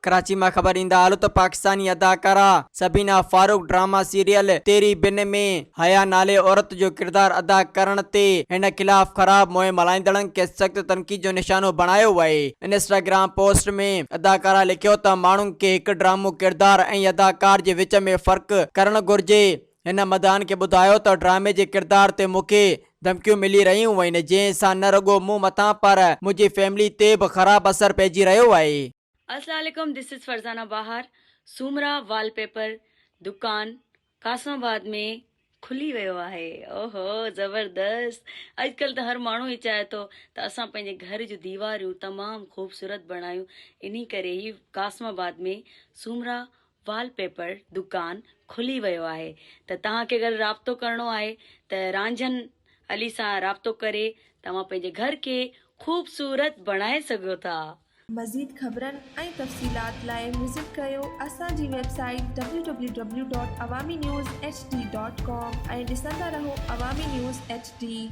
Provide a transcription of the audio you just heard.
ڪراچي مان خبر ڏيندا هلو ته پاڪستاني اداڪارا سبينا فاروق ڊراما سيريل تيري بن ۾ حيا نالي عورت جو ڪردار ادا ڪرڻ تي هن خلاف خراب مهم هلائيندڙن کي سخت تنقيد جو نشانو بڻايو وئي. انسٽاگرام پوسٽ ۾ اداڪارا لکيو ته ماڻهن کي هڪ ڊرامو ڪردار ۽ اداڪار جي وچ ۾ فرق ڪرڻ گهرجي. هن مداحن کي ٻڌايو ته ڊرامي جي ڪردار تي مون کي ڌمڪيون ملي رهيون آهن جنهن سان نه رڳو مون مٿان پر منهنجي فيملي تي به خراب اثر پئجي رهيو آهي. السلام عليڪم this is Farzana Bahar Soomra wallpaper دڪان قاسم آباد ۾ کلي ويو آهي اوهو زبردست اڄڪلهه ته هر ماڻهو ئي چاهي ٿو ته اسان پنهنجي گهر جون ديواريون تمام خوبصورت بڻايون انهي ڪري هي قاسم آباد ۾ سومرا وال پيپر دڪان کلي ويو آهي ته توهان کي اگر رابطو ڪرڻو آهي ته رانجهن علي سان رابطو ڪري توهان پنهنجي گهر کي خوبصورت بڻائي سگهو ٿا. مزيد خبرن ۽ تفصيلات لاء وزٽ ڪريو اسان جي website W W W dot Awami news H D dot com ۽ ڏسندا رهو عوامي نيوز ايڇ ڊي.